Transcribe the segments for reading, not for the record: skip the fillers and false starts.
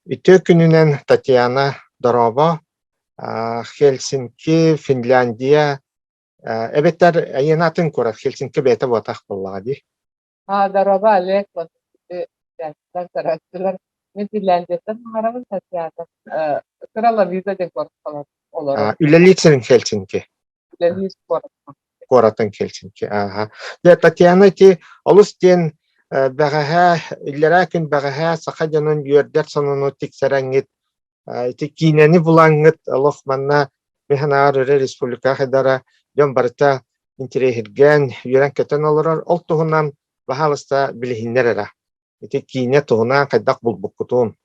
Үтүө күнүнэн, Татьяна, дорообо! Хельсинки, Финляндия, эбэтэр эйиэнэ атын куорат Хельсинки бэйэтэ буотах буоллаҕа дии. Дорообо, Олег, көрөөччүлэр. Мин Финляндияттан саҥарабын, Татьяна. Кыра Лавиза диэн куоракка олоробун. Үлэлиир сирин Хельсинки. Үлэлиир куоракка. Куоратын Хельсинки. Ааха. Дьэ, Татьяна, ити олус диэн бэҕэһээ, иллэрээ күн бэҕэһээ саха дьонун үөрдэр сонуну тиксэрэҥҥит, ити киинэни булаҥҥыт олох манна мин санааҕар өрө республика хайдара дьон барыта интириэһиргээн, үөрэн-көтөн олорор. Ол туһунан баһаалыста билиһиннэр эрэ. Ити киинэ туһунан хайдах булбуккутун.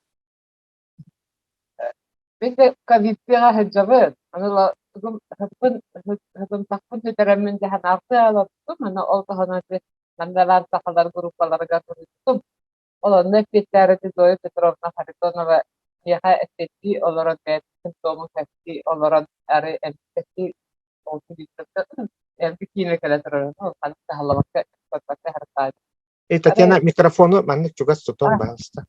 Мин да ковидтыаҕа сылдьабын. Аны тугум ыһыкпын ыһыгымтахпын сүтэрэммин дьаһанаахтыы олорбутум. Аны ол туһунан манна баар сахалар группаларыгар суруйбутум. Ол онно эппиэттээри Зоя Петровна Харитонова миэхэ эппиэттии олорон бэйэтин симптомун кэпсии олорон арай эмискэччи ол эргэ киинэ кэлэ турарын ол ханнык да аһыллыбакка көрбөккө сырыттаҕым. Эй, Татьяна, микрофону маннык чугас тутуом, баһаалыста.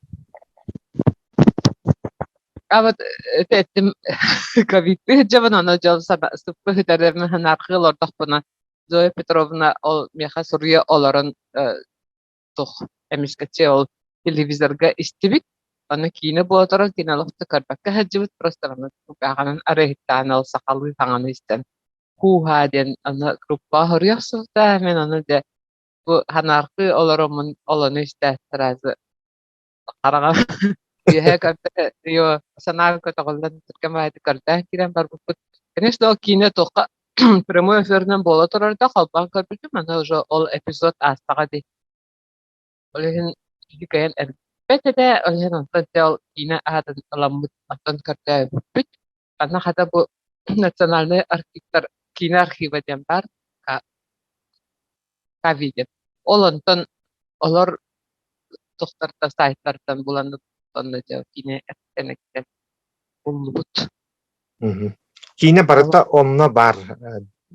А вот это эттим ковидты сылдьабын, ону дьол сыппы сытарым санаархыы олордохпуна Зоя Петровна ол миэхэ суруйа олорон туох эмискэччи ол телевизорга истибит. Аны киинэ буола туран кини олох да көрбөккө сылдьыбыт, просто аны кулгааҕынан арыйыттаан ол сахалыы саҥаны истэн һуу-һаа диэн аны группаҕа суруйа охсубута. Мин ону дьэ бу санаархыы олороммун ол ону истээт сразу хараҕа үөһэ көрдө йо санаам көтөҕүллэн түргэн баҕайытык көрдөөн киирэн барбыппыт. Конечно, ол киинэ туохха прямой эфиринэн буола турар да холбоон көрбүтүм, аны уже ол эпизод аастаҕа дии. Ол иһин киһи кыайан эргиппэт этэ, ол иһин онтон дьэ ол киинэ аатын ыламмыт, онтон көрдөөбүппүт. Манна хата бу национальнай архивтар киинэ архива диэн баар Кави диэн. Ол онтон олор тохтортон сайтартан булан онно дьэ киинэ эттэн буллубут. Киинэ барыта онно баар.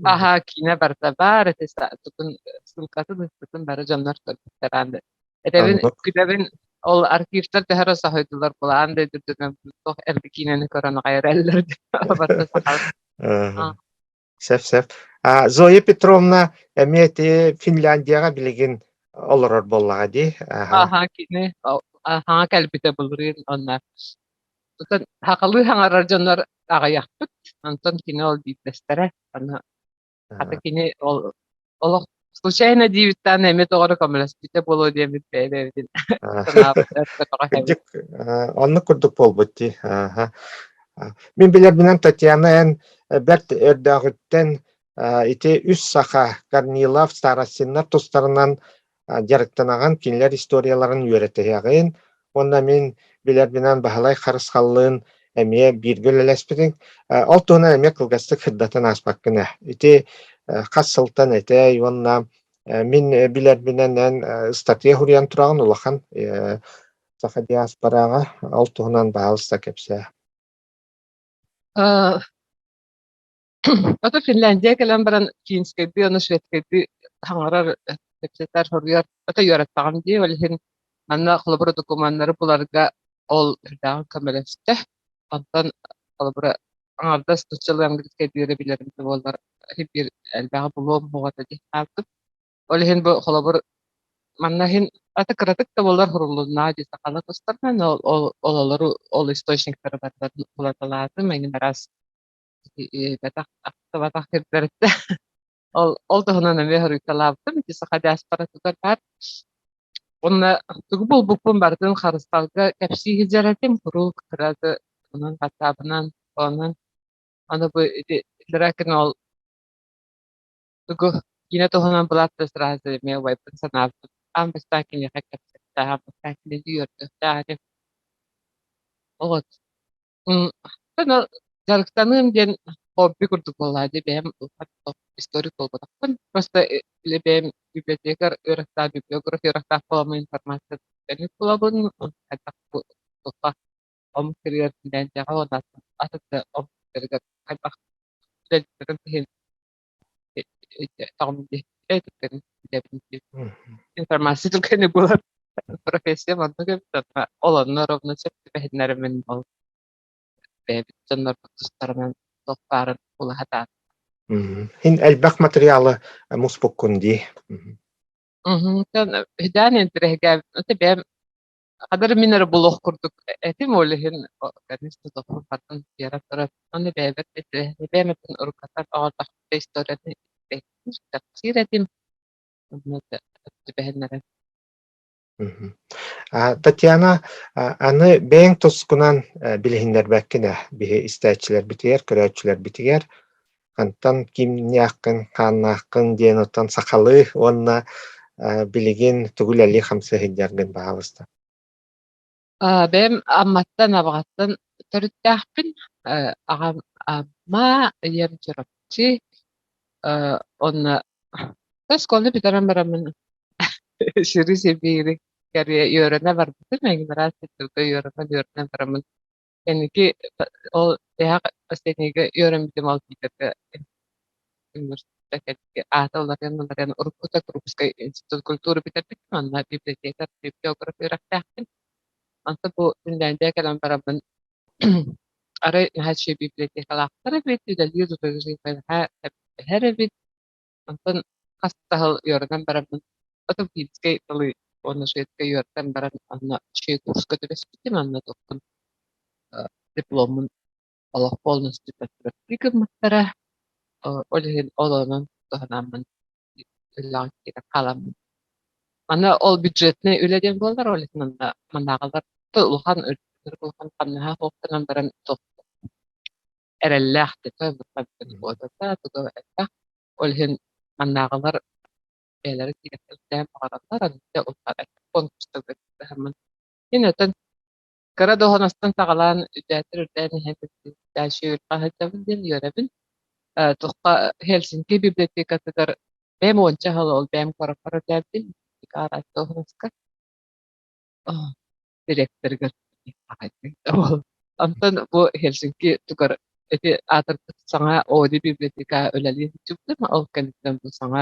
Аха, киинэ барыта баар ити тутун ссылкатын ыыппытын бары дьоннор көрбүттэр Этэбин, күлэбин, ол архивтар төһө эрэ соһуйдулар, былаан да үрдүнэн туох эргэ киинэни көрөн аҕай эрэллэр барыта сахалар. Сөп, сөп. Зоя Петровна эмиэ ити Финляндияҕа билигин олорор буоллаҕа дии. Аха, кини хаҥа кэлбитэ былырыын онно. Оттон сахалыы саҥарар дьоннор аҕыйахпыт, онтон кини ол биирдэстэрэ. Аны Хата кини ол олох случайно диэбиттээн эмиэ тоҕо эрэ көмөлөспүтэ буолуо диэммит бэйэ-бэйэбитин санаабыт Кырдьык, оннук курдук буолбут дии. Мин билэрбинэн Татьяна эн бэрт өрдөөҕүттэн ити үс саха Корнилов, Старостиннар тустарынан дьарыктанаҕын, кинилэр историяларын үөрэтиһэҕин уонна мин билэрбинэн Баһылай Харысхаллыын эмиэ бииргэ үлэлэспитиҥ. Ол туһунан эмиэ кылгастык сырдатан ааспаккын ээ. Ити хас сылтан этэй уонна мин билэрбинэн эн ыстатыйа суруйан тураҕын улахан саха диаспораҕа ол туһунан баһаалыста кэпсээ. Ото Финляндия кэлэн баран финскэйдии уонна шведскэйдии саҥарар, кэпсэтэр, суруйар ото үөрэттэҕим дии. Ол иһин манна холобура докумуоннары буларга ол үрдээҕин көмөлөстө. Онтон холобура аҥардас нууччалыы английскайдыы эрэ билэрим да буоллар биир элбэҕи булуом суоҕа этэ дии хаалбыт. Ол иһин бу холобур манна иһин аты кыратык да буоллар суруллуннаа дии сахалар тустарынан ол ол ол олору ол источниктары барыларын булаталаатым эҥин араас Бэтэх ахтыбатах сирдэриттэн ол ол туһунан эмиэ суруйталаабытым ити саха диаспоратыгар баар. Уонна тугу булбуппун барытын харысталга кэпсии сылдьар этим куруук кыра да онон ватсабынан онон аны бу ити иллэрээ ол тугу киинэ туһунан былаат да сразу эмиэ убайбын санаабытым. Аан бастаан киниэхэ кэпсэттээх, аан бастаан кинини үөрдүөхтээх этим. Вот. Дьарыктаныым диэн хобби курдук буоллаҕа дии, бэйэм историк буолбатахпын. Просто или бэйэм библиотекарь үөрэхтээх, библиограф үөрэхтээх буоламмын информация булабын, хайдах туохха омук сиригэр Финляндияҕа уонна атын да омук сиригэр хайдах үлэлииллэрин иһин информация түргэнник булар. Профессиям оннук эбит онно ол онно ровно сөп түбэһиннэримин ол бэйэбит дьоннорбут тустарынан туох баарын була сатаан. Һин элбэх материалы муспуккун дии. Һидээн интэриэһиргээбит это бэйэм хадары мин эрэ булуох курдук этим ол иһин конечно тохпуппатын биэрэ турар. Ону бэйэбэр бэйэм этин уруккаттан оҕолоохпут историяны кэпсиир этим. Онно түбэһиннэрэн. Татьяна, аны бэйэҥ тускунан билиһиннэрбэккин ээ, биһи истээччилэрбитигэр, көрөөччүлэрбитигэр хантан кимнээххин, хааннааххын диэн оттон сахалыы уонна билигин тугу үлэлии-хамсыы сылдьаргын баһаалыста. Бэйэм Амматтан, Абаҕаттан төрүттээхпин. Аҕам Амма, ийэм Чурапчы. Уонна оскуоланы бүтэрэн бараммын сири сибиири кэрийэ үөрэнэ барбытым. Эҥин араас сирдэргэ үөрэнэн үөрэнэн бараммын кэнники ол тиһэх последнийга үөрэммитим ол Питергэ университекка кэнники аата уларыйан уларыйан уруккута Крупскай институт культуры бүтэрбитим онно библиотека библиограф үөрэхтээхпин. Онтон бу Финляндия кэлэн бараммын арай наһаа үчүгэй библиотекалаахтар эбит, үлэлиир наһаа эбэһэр эбит. Онтон хас да сыл үөрэнэн бараммын потом финскэй тылы уонна шведскэй үөрэтэн баран онно үчүгэй курска түбэспитим, онно туохпун дипломмун олох полностью подтвердить гыммыттара. Ол иһин ол онон туһанаммын үлэҕэ киирэн хааламмын. Манна ол бюджетнай үлэ диэн буолар, ол иһин онно маннааҕылар улахан улахан хамнаһа суохтанан баран туох эрэллээх квотата туга элбэх. Ол иһин маннааҕылар бэйэлэрэ киирэхтээн баҕараллар, аны конкурстарга кыттыһаммын. Мин өтөн кыра дуоһунастан саҕалаан үрдээтэр үрдээн иһэн үөрэх сылдьабын диэн үөрэбин. Туохха Хельсинки библиотекатыгар бэйэм уонча сыл ол бэйэм куораппар үрдээбитим араас дуоһунаска директорыгар Онтон бу Хельсинки тугар ити аатырбыт саҥа Оди библиотека үлэлии сылдьыбытым. Ол кэнниттэн бу саҥа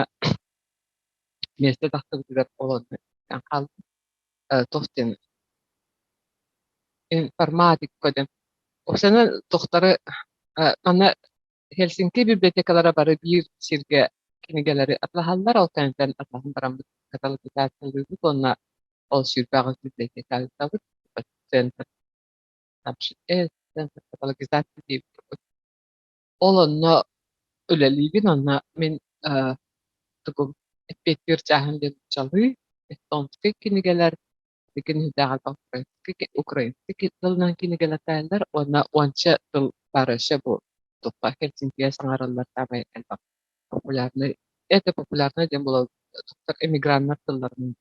миэстэ тахсыбытыгар ол онно хаалбытым. Туох диэн информатика диэн. Оксана тохтары манна Хельсинки библиотекалара бары биир сиргэ кинигэлэри атылаһаллар, ол кэнниттэн атылаһан бараммыт каталогизациялыыбыт уонна ол 28 библиотека ыытабыт. Центр центр каталогизация диэбит. Ол онно үлэлиибин, онно мин тугум эппиэттиир чааһым диэн нууччалыы, эстонскай кинигэлэр, билигин украинскай, украинскай тылынан кинигэлэр таайаллар уонна уонча тыл баар өссө бу туппа Хельсинкигэ саҥараллар саамай элбэх популярный это популярный диэн буолар эмиграннар тылларын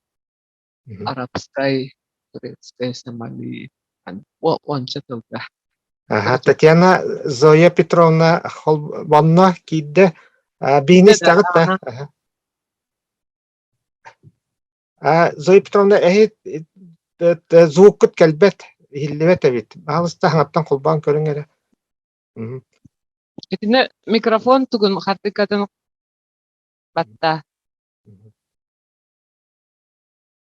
арабскай, турецкай, сомали уонча тылга. Аха, Татьяна Зоя Петровна холбонно киирдэ. Биини истэҕит да? Зоя Петровна, эһи звуккут кэлбэт, иһиллибэт эбит. Баһалыста хаҥаттан холбоон көрүҥ эрэ. Итиннэ микрофон тугун хартыыкатын батта.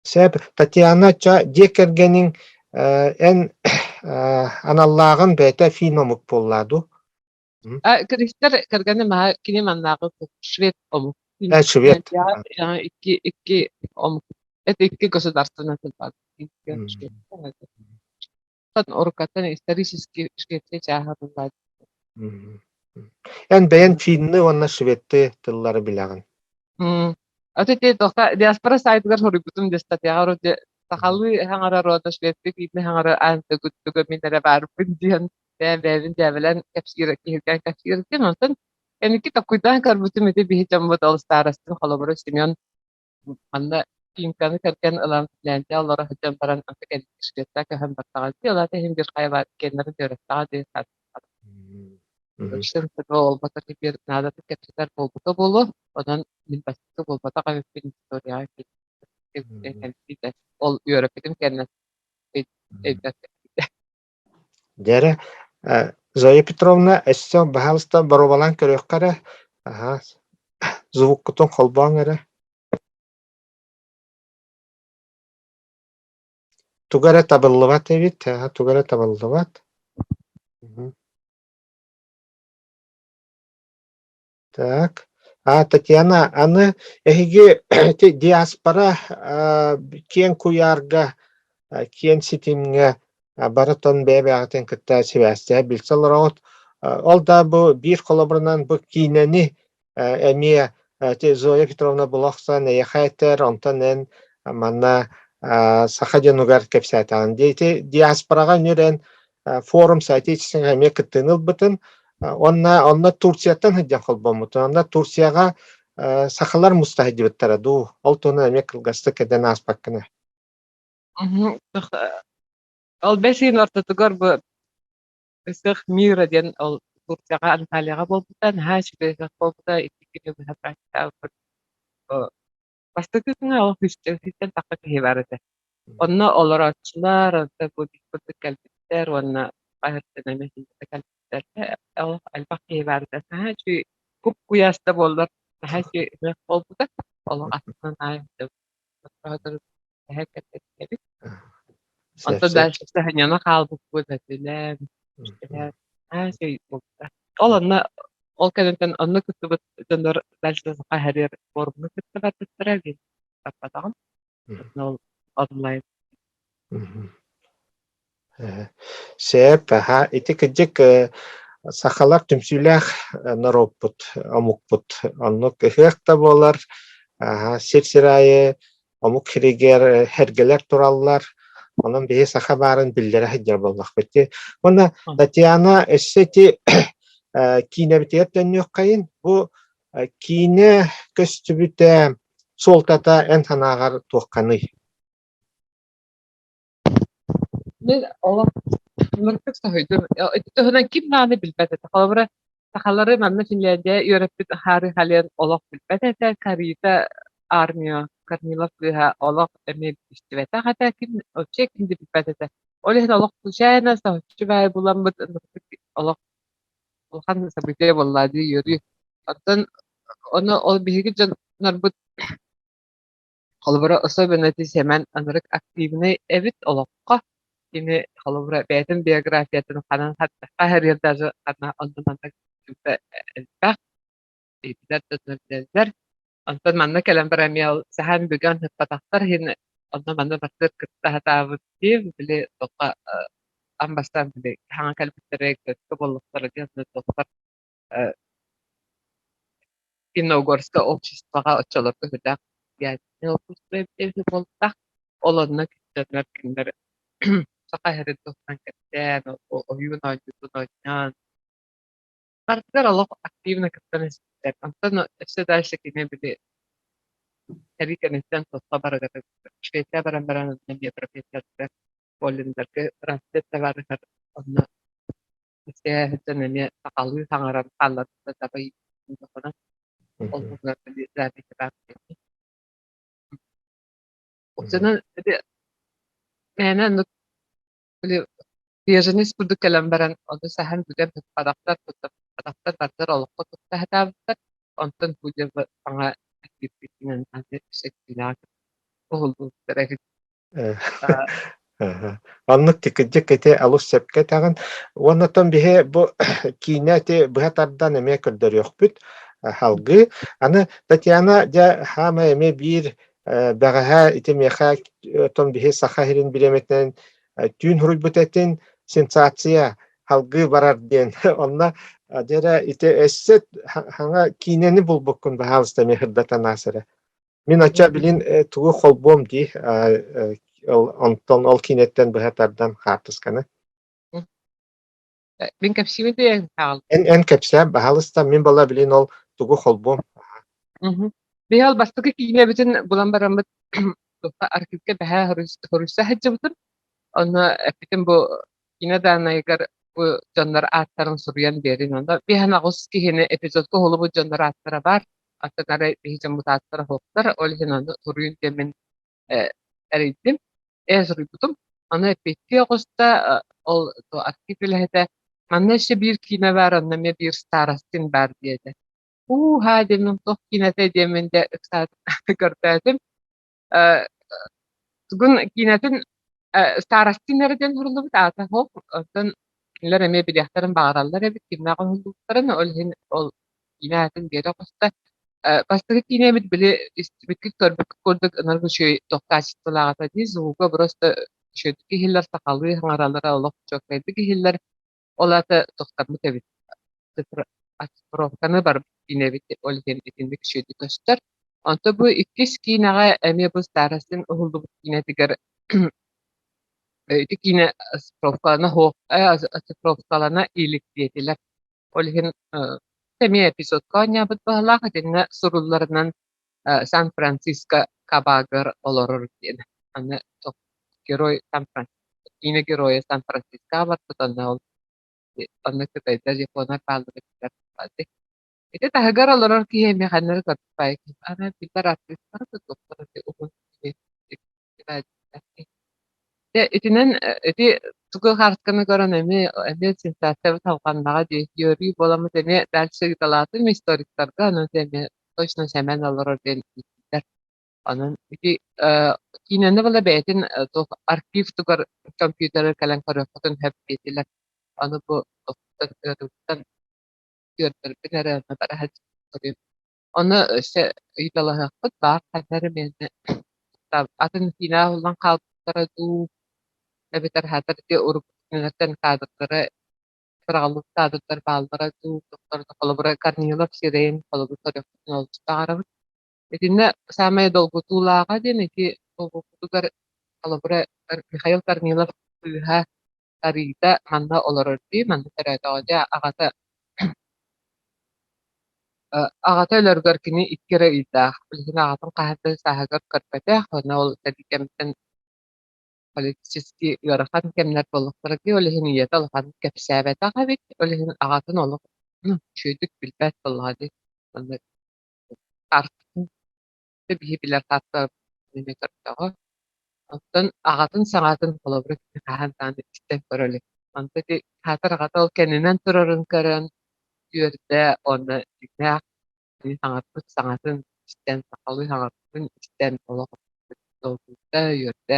Сөп. Татьяна, ча дьиэ кэргэниҥ эн аналлааҕын бэйэтэ фин омук буолла дуу? Кыргызтар кэргэним аһа кини маннааҕы швед омук. Э, швед. Икки икки омук. Это икки государственный тылбаас. Уруккаттан исторически Швеция чааһа буолла. Эн бэйэн финны уонна шведты тыллары билэҕин. Аты те тоха диаспора сайтыгар суруйбутум де статьяҕа вроде сахалыы хаҥара рода шведскэй финны хаҥара аан төгүт мин эрэ баарбын диэн бэйэм бэйэбин дьээбэлээн кэпсиир киһиргээн кэпсиир этим. Онтон кэнники токкуйдаан көрбүтүм ити биһи дьоммут ол старостин холобура Семен манна Тимканы кэргэн ылан Финляндия олоро сылдьан баран anta кэнники Швеция көһөн бартаҕа дии, ол аата иһин биир хайа баар иккиэннэрин үөрэттэҕэ дии буолбата теперь наадатын кэпсэтэр буолбута буолуо. Онон мин бастакы буолбатах эбиппин историяҕа ол үөрэппитим кэннэ өйдөөх Дьэ эрэ, Зоя Петровна, өссө баһаалыста боруобалаан көрүөххэ эрэ. Аһаа, звуккутун холбооҥ эрэ. Туга эрэ табыллыбат эбит, туга эрэ табыллыбат. Так. А, Татьяна, аны эһиги ити диаспора киэҥ куйаарга, киэҥ ситимҥэ барытын бэйэ-бэйэҕитин кытта сибээстэһэ билсэ олороҕут. Ол да бу биир холобурунан бу киинэни эмиэ ити Зоя Петровна була охсон эйиэхэ этэр, онтон эн манна саха дьонугар кэпсээтэҕин. Дии ити диаспораҕа үнүр эн форум соотечественника эмиэ кыттыыны ылбытын Уонна онно Турцияттан сылдьан холбоммутун. Онно Турцияҕа сахалар муста сылдьыбыттара дуу? Ол туһунан эмиэ кылгастык кэтэн ааспаккына. Ол бэс ыйын ортотугар бу Ысыах мира диэн ол Турцияҕа Анталияҕа буолбута, наһаа үчүгэй ыһыах буолбута, икки күнү быһа практикаабыппыт. Бастакы күҥҥэ олох үстэн тахха киһи баар этэ. Онно олорооччулар, онто бу курдук кэлбиттэр уонна хаһыаттан эмиэ кэлбиттэр. Олох элбэх киһи баар этэ. Наһаа үчүгэй куп-куйаас да буоллар, наһаа үчүгэй ыһыах буолбута. Олох астынан аайы эбит. Онтон дальше саһанньана хаалбыппыт этилээн, наһаа үчүгэй буолбута. Ол онно ол кэнниттэн онно кыттыбыт дьоннор дальше саха иһэригэр форумҥа кытта барбыттара диэн барбатаҕым. Ол онлайн. Сөп, аһа, ити кырдьык сахалар түмсүүлээх норуоппут, омукпут. Оннук ыһыах да буолар, аһа, сир-сир аайы омук сиригэр эргэлэр тураллар. Онон биһи саха баарын биллэрэ сылдьар буоллахпыт дии. Уонна Татьяна өссө ити киинэбитигэр төннүөххэйин. Бу киинэ көстүбүтэ суолтата эн санааҕар туохханый? Мин олох мырдык соһуйдум. Ити туһунан ким даҕаны билбэт этэ. Холобура, сахалары манна Финляндия үөрэппит Хаары Хален олох билбэт этэ. Карита армия Корнилов кыыһа олох эмиэ истибэтэх этэ. Ким вообще ким да билбэт этэ. Ол иһин олох случайно соһуччу баай буламмыт олох улахан событие буолла дии үөрүү. Оттон ону ол биһиги дьоннорбут Холобура, особенно ити Сэмэн ынырык активнай эбит олоххо. Кини холобура бэйэтин биографиятын ханан хаһырыар даже ханна онно-манна элбэх, билэр да билэллэр. Онтон манна кэлэн баран эмиэ ол сэһэн бүгэн ыппатахтар иһин онно-манна барытыгар кытта сатаабыт дии, били туохха аан бастаан били хаҥа кэлбиттэрэ көркө буоллахтара диэн туохпар Финно-Угорскай обществоҕа оччолорго сүрдээх общество эбитэ буолбатах. Ол онно кыттаннар кинилэр саха иһэрин туһунан кэпсээн, ойуун оонньуутун оонньоон барытыгар олох активно кыттан испиттэр. Онтон өссө дальше кини били сэрии кэнниттэн туспа барыгар Швеция баран баран онно эмиэ профессорга Коллиннарга Рамстед табаарыһар онно Истээһиттэн эмиэ сахалыы саҥаран хаалларбыта таба иитиллибэтэҕинэ, ол туһунан Оччонон ити мээнэ оннук били беженец курдук кэлэн баран ону саһан бүтэн туппатахтар, туттарбатахтар, барытыгар олоххо тутта сатаабыттар. Онтон бу дьэ саҥа киирбитинэн аны өссө киинэҕэ уһуллубуттара эбит. Оннук тикидьик ити олус сөпкө этэҕин. Уонна оттон биһи бу киинэ ити быһа тардан эмиэ көрдөрүөхпүт салгыы. Аны Татьяна дьэ хаамай эмиэ биир бэҕэһээ ити миэхэ оттон биһи Саха сирин бириэмэтинэн түүн суруйбут этин сенсация салгыы барар диэн. Онно дьэ эрэ ити өссө хаҥа киинэни булбуккун баһаалыста эмиэ сырдатан аас эрэ. Мин оччо билин тугу холбуом дии, онтон ол киинэттэн быһа тардан хаартысканы. Мин кэпсиибин диэн хаал. Эн эн кэпсээн, баһаалыста, мин бала билин ол тугу холбуом. Биһи ол бастакы киинэбитин булан бараммыт архивка бэһээ хоруйса сылдьыбытым. Онно эппитим бу киинэ даанайыгар бу дьоннор ааттарын суруйан биэрин. Онно биһэн аҕыс киһини эпизодка уһулубут дьоннор ааттара баар. Аттан арай биһи дьоммут ааттара суохтар, ол иһин ону суруйун диэммин эрийдим, суруйбутум. Ону эппиэттии оҕуста, ол архив үлэһитэ манна өссө биир киинэ баар, онно эмиэ биир старостин баар диэтэ. Уу-һаа диэммин туох киинэтэ диэммин дэ ыксаат көрдөөтүм. Тугун киинэтин. Старостин эрэ диэн суруллубут аата суох. Оттон кинилэр эмиэ билиэхтэрин баҕараллар эбит, кимнээх уһуллубуттарын, ол иһин ол киинэ аатын биэрэ оҕуста. Бастакы киинэбит били истибиккит, көрбүккүт курдук ынырык үчүгэй туох качестволаах этэ дии, звуга просто үчүгэйдик иһиллэр, сахалыы саҥараллара олох чуолкайдык иһиллэр. Ол аата тохтоммут эбит. Оцифровканы барбыт киинэбит ол иһин итинник үчүгэйдик көстөр. Онто бу иккис киинэҕэ эмиэ бу Старостин уһуллубут киинэтигэр ити киинэ оцифровкалана суох оцифровкалана илик диэтилэр. Ол иһин эмиэ эпизодка оонньообут быһыылаах итиннэ сурулларынан Сан-Франциско кабагар олорор диэн. Аны герой Сан-Франциско, киинэ геройа Сан-Францискоҕа барбыт, онно ол онно кытайдар, японнар баалларыгар Ити таһыгар олорор киһи эмиэ ханна эрэ көрбүт баайы киһи. Аны биллэр артыыстара да туохтара ити уһун киһи Дьэ итинэн ити тугу хаартысканы көрөн эмиэ эмиэ сенсациябыт салҕаннаҕа дии. Үөрүү буоламмыт эмиэ дальше ыыталаатым историктарга, ону эмиэ точно Сэмэн олорор диэн ииттилэр. Онон ити киинэни була бэйэтин туох архив тугар компьютеры кэлэн көрүөххүтүн сөп диэтилэр. Аны бу ыарыыттан үөрдэрбин эрэ онно бара сылдьан Ону өссө ыйыталаһыахпыт баар ханна эрэ миэнэ атын киинэ уһуллан хаалбыттара дуу, эбэтэр аһатар ити урукку киинэлэртэн кадрдара быраҕыллыбыт кадрдар бааллара дуу, тохторуна холобура Корнилов сирэйин холобур көрүөхпүтүн олус баҕарабыт. Итиннэ саамай долгутуулааҕа диэн ити буолбуппутугар холобура Михаил Корнилов кыыһа Тарита манна олорор дии, манна төрөөтөҕө дии, аҕата аҕата өлөрүгэр кини икки эрэ ыйдаах, билигин аҕатын хаһан да сааһыгар көрбөтөх, уонна ол сэрии кэмиттэн политически ыарахан кэмнэр буоллахтара дии, ол иһин ийэтэ улаханнык кэпсээбэтэх эбит, ол иһин аҕатын олох үчүгэйдик билбэт буоллаҕа дии, манна хаартыскатын биһи билэр хаартыскаларын эмиэ көрдөҕө. Оттон аҕатын саҥатын холобура кини хаһан даҕаны истэн көрө илик. Онто ити аатар аҕата ол кэннинэн турарын көрөн үөрдэ уонна дьиҥнээх кини саҥарбыт саҥатын истэн, сахалыы саҥарбытын истэн олох долгуйда, үөрдэ.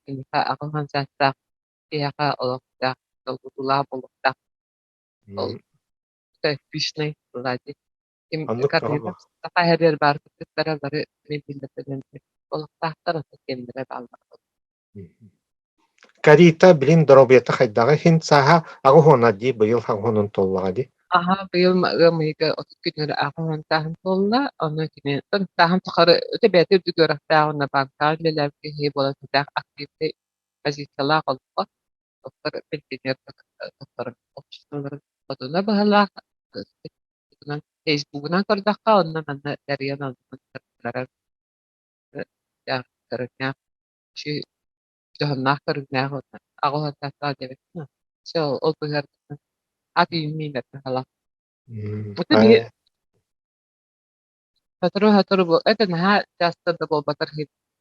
Киниэхэ 80 саастаах киһиэхэ олох долгутуулаах буолуохтаах. Ол пышный сзади. Ким Оннук тоҕо Корнилов саха иһэригэр баар кыргыттара бары мин биллэрбинэн олохтоохтор, ата киэннэрэ бааллар. Карита билин доруобуйата хайдаҕа иһин сааһа аҕыс уона дии, быйыл 80-ун туоллаҕа дии. Аһа, быйыл ыам ыйга 30 күннэри 80 сааһын туолла. Ону кини сааһын тухары өтө бэйэтэ үрдүк үөрэхтээх уонна банкаҕа үлэлээбит киһи буолан сүрдээх активнай позициялаах олоххо тохтор пенсионер тохторун обществоларын хотуна быһалаах Фейсбугунан көрдөххө онно манна тэрийэн оннун көрүҥнээх дьоһуннаах көрүҥнээх уонна 80 саастаах диэбэппин Все ол быһыарбытынан ат иинмиинэр быһалаах. Ити биһи сотору-сотору бу это наһаа часто да буолбатар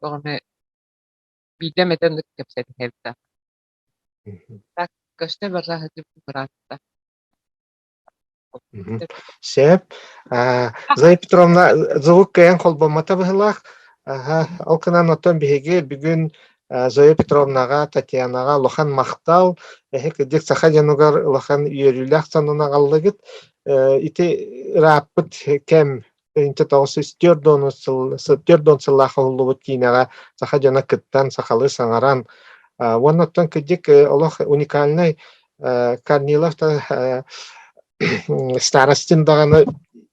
тоҕо эмэ биирдэ эмэтэ оннук кэпсэтиһэбит да. Так көстө барра сылдьыбыт быраатта. Сөп. Зоя Петровна, звук кыайан холбоммото быһыылаах. Аха, ол гынан оттон биһиги бүгүн Зоя Петровнаҕа, Татьянаҕа улахан махтал. Эһи кырдьык саха дьонугар улахан үөрүүлээх сонун аҕаллыгыт. Ити ырааппыт кэм 1940 сыл 40 сыллаах уһуллубут киинэҕэ саха дьоно кыттан, сахалыы саҥаран уонна оттон кырдьык олох уникальнай Корнилов Старостин даҕаны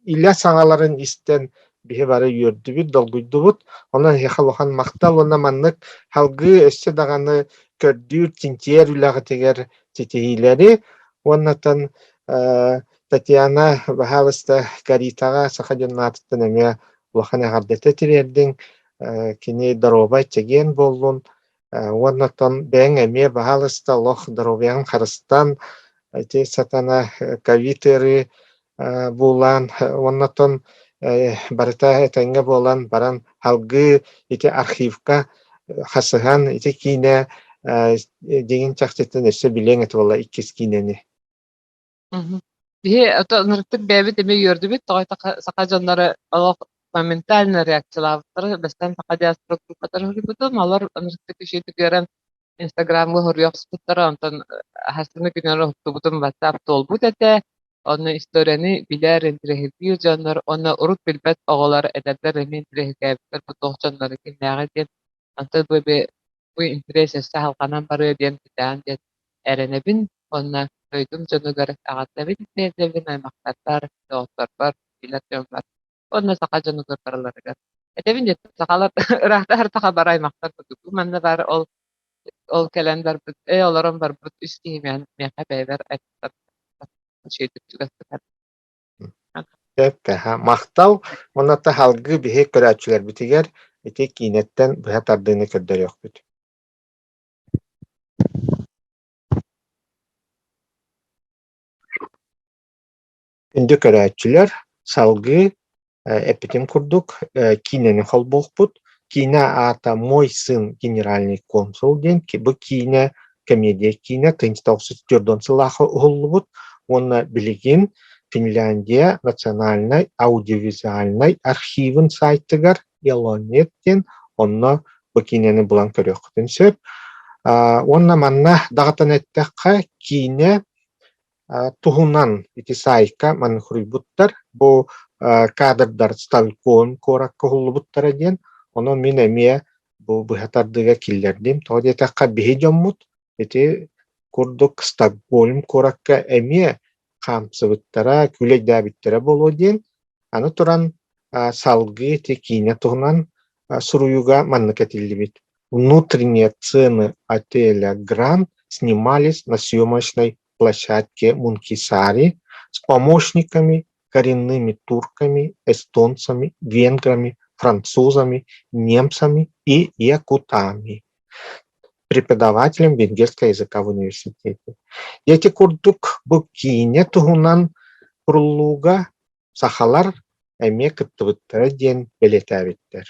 илэ саҥаларын истэн биһи бары үөрдүбүт, долгуйдубут. Онон эһиэхэ улахан махтал уонна маннык салгыы өссө даҕаны көрдүүр, чинчийэр үлэҕитигэр ситиһиилэри уонна Татьяна, баһаалыста, Каритаҕа саха дьонун аатыттан эмиэ улахан эҕэрдэтэ тириэрдиҥ. Кини доруобай, чэгиэн буоллун. Уонна оттон бэйэҥ эмиэ, баһаалыста, олох доруобуйаҕын харыстан, ити сатана ковид ыарыы буулаан уонна оттон барыта этэҥҥэ буолан баран салгыы ити архивка хасыһан ити киинэ дьиҥин чахчытын өссө билиэҥ этэ буолла иккис киинэни. Биһи ото ынырыктык бэйэбит эмиэ үөрдүбүт, тоҕо саха дьонноро олох моментально реакциялаабыттара, бастаан саха диаспора группатар суруйбутум, олор ынырыктык үчүгэйдик үөрэн. Инстаграмҥа суруйа охсубуттара, онтон хаһыс күнүгэр уһуктубутум WhatsApp туолбут этэ. Онно историяны билэр, интэриэһиргиир дьоннор уонна урут билбэт оҕолор, эдэрдэр эмиэ интэриэһиргээбиттэр бу туох дьонноро кимнээҕий диэн. Онтон бу бу интэриэс өссө салҕанан барыа диэн кэтээн диэн эрэнэбин уонна дойдум дьонугар эҕэрдэбин тиэрдэбин аймахтарбар, доҕотторбор, билэр дьоммор уонна саха дьонугар барыларыгар. Этэбин диэн сахалар ыраахтаһар саха бары аймахтар курдук. Манна баар ол ол кэлэн барбыт, эй олорон барбыт үс киһи миэхэ бэйэбэр аймахтар үчүгэйдик чугастык Сөп, махтал. Уонна салгыы биһи көрөөччүлэрбитигэр ити киинэттэн быһа тардыыны көрдөрүөхпүт. Күндү көрөөччүлэр, салгыы эппитим курдук, киинэни холбуохпут. Киинэ аата «Мой сын генеральный консул» диэн. Бу киинэ комедия киинэ 1994 сыллаахха уһуллубут уонна билигин Финляндия национальнай аудиовизуальнай архивын сайтыгар Elonnet диэн онно бу киинэни булан көрүөххүтүн сөп. Уонна манна даҕатан эттэххэ, киинэ туһунан ити саайка маннык суруйбуттар. Бу кадрдар Сталкон куоракка уһуллубуттара диэн. Онон мин эмиэ бу быһа тардыыга киллэрдим. Тоҕо диэтэххэ биһи дьоммут ити курдук Стокгольм куоракка эмиэ хаамсыбыттара, күүлэйдээбиттэрэ буолуо диэн. Аны туран салгыы ити киинэ туһунан суруйууга маннык этиллибит: Внутренние цены отеля «Гранд» снимались на съемочной площадке Мункисари с помощниками, коренными турками, эстонцами, венграми, французами, немцами и якутами, преподавателем венгерского языка в университете. Ити курдук бу киинэ туһунан куруллууга сахалар эмиэ кыттыбыттара диэн бэлиэтээбиттэр.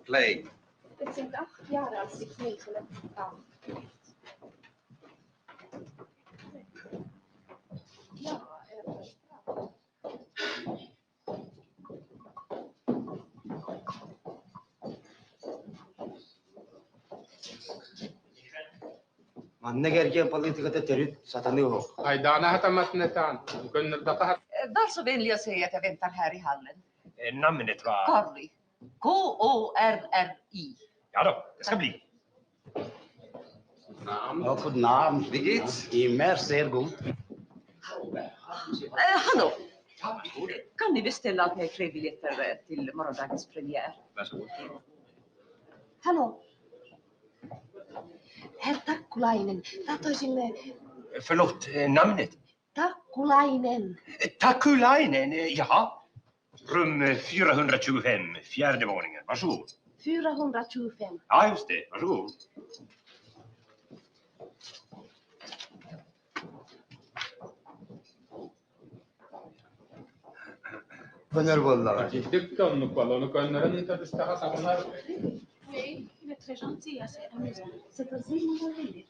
Play. Het sind acht jaar als ik 89. Ja, Манна кэргэн политиката төрүт сатаныы оһох. Айдаана хатамматынатаан, көннөрдөххө Var så vänlig och säg att jag väntar här i hallen. Namnet var? Korri. K-O-R-R-I. Ja då, det ska bli. Ja, guten Abend. Wie geht's? Immer sehr gut. Hallå! Kan ni beställa åt mig tre biljetter till morgondagens premiär? Varsågod. Hallå? Herr Takkulainen, tahtoisimme Förlåt, namnet? Takkulainen. Takulainen, jaha. Rum 425, fjärde våningen. Varsågod. 425. Ja, just det. Varsågod. Көнөр буоллаҕа. Киирдик да оннук буолла. Ону көннөрөн ыытабыстаха сатанар. Oui, il est très gentil, assez amusant. C'est possible, mon ami?